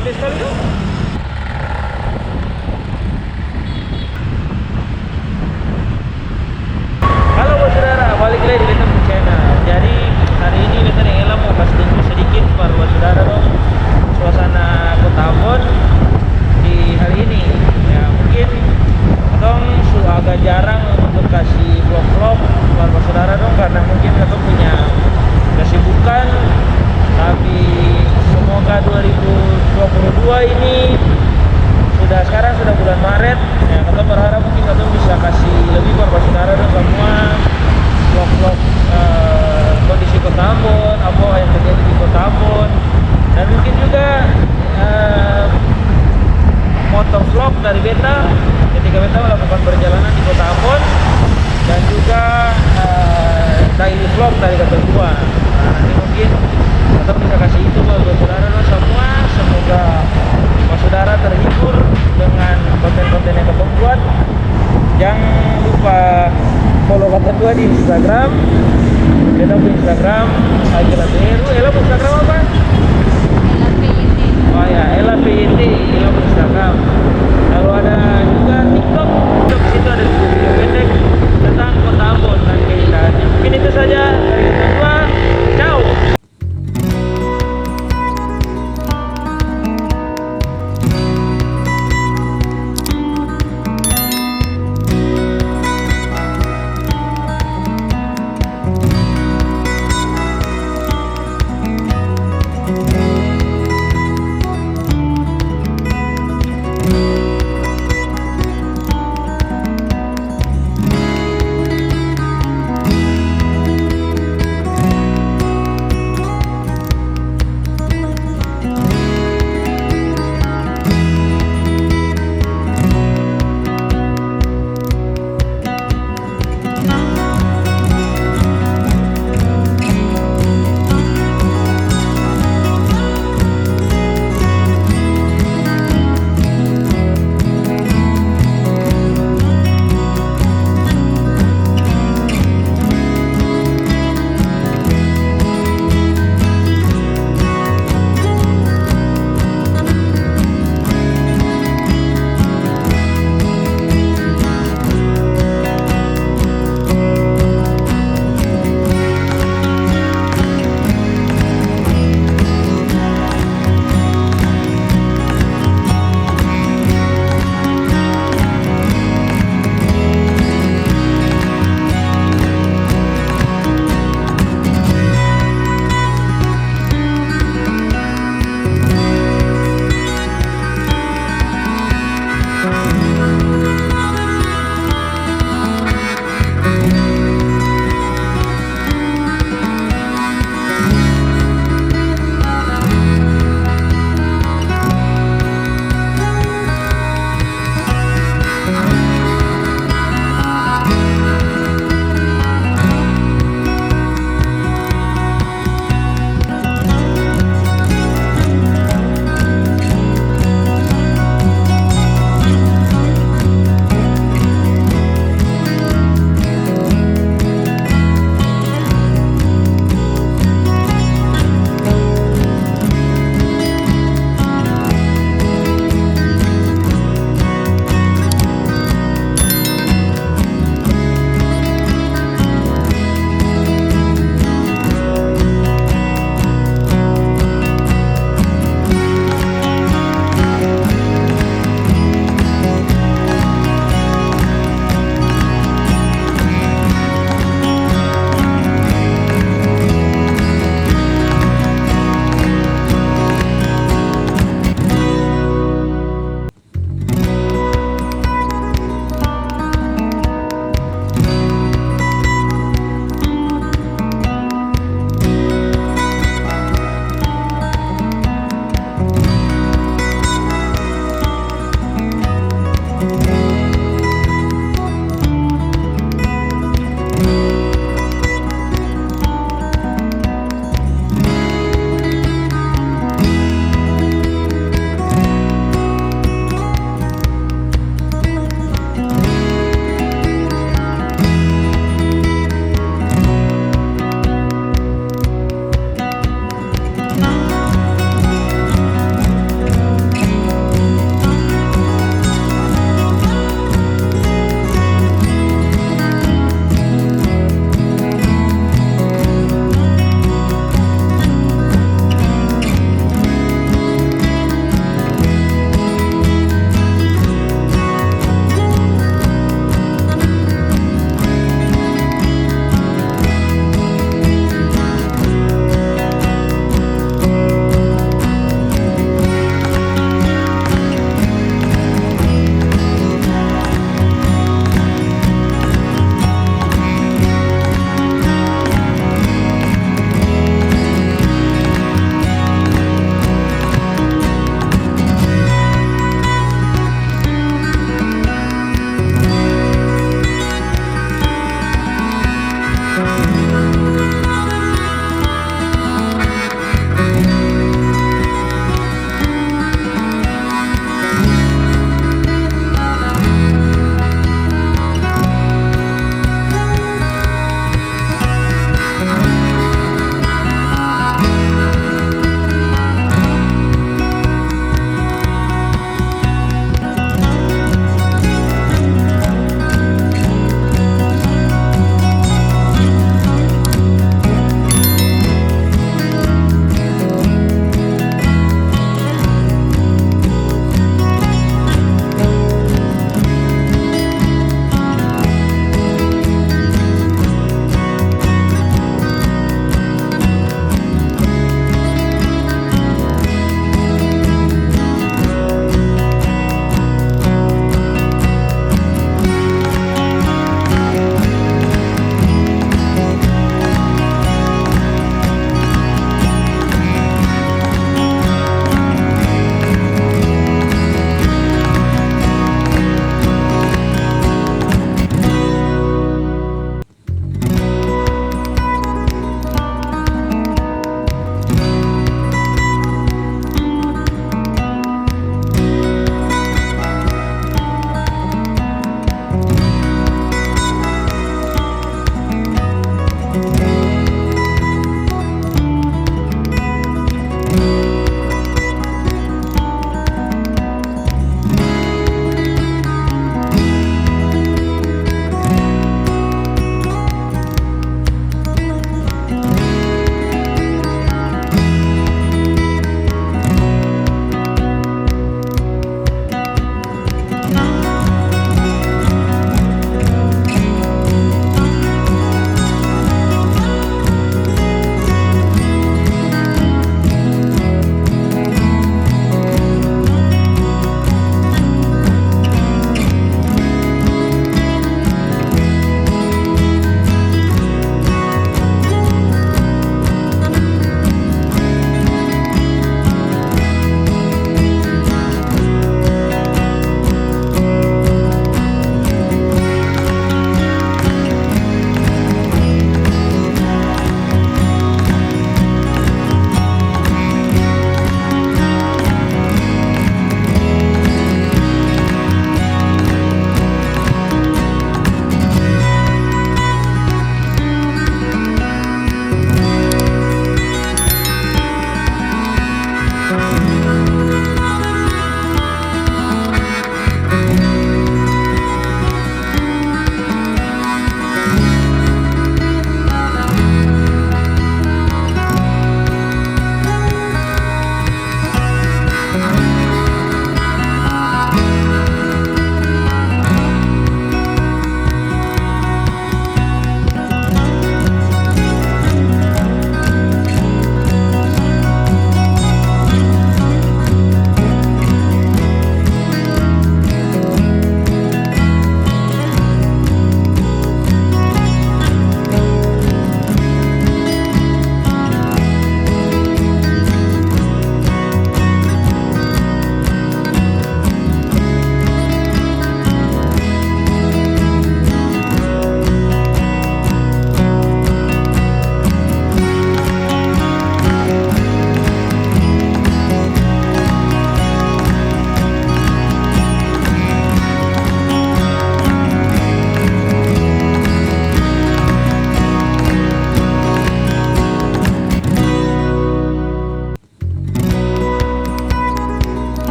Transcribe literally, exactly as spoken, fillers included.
Halo, basudara, balik lagi di beta pung channel. Jadi, hari ini beta deng Ella mo kas tunju sedikit par basudara dong suasana Kota Ambon di hari ini. Ya, mungkin katong su agak jarang untuk kasi vlog-vlog par basudara dong, karna mungkin katong punya kesibukan. Tapi semoga dua ribu dua puluh dua ini sudah, sekarang sudah bulan Maret, ya, katong berharap mungkin katong bisa kasi lebih par basudara dong samua vlog-vlog, eh, kondisi Kota Ambon, apa yang terjadi di Kota Ambon, dan mungkin juga, eh, motovlog dari beta ketika beta melakukan perjalanan di Kota Ambon, dan juga, eh, daily vlog dari katong dua. Nah, nanti mungkin katong bisa kasi itu buat saudara dong samua. Semoga saudara terhibur dengan konten-konten yang katong buat. Jang lupa follow katong dua di Instagram. Beta pung Instagram, Agila Beru. Ella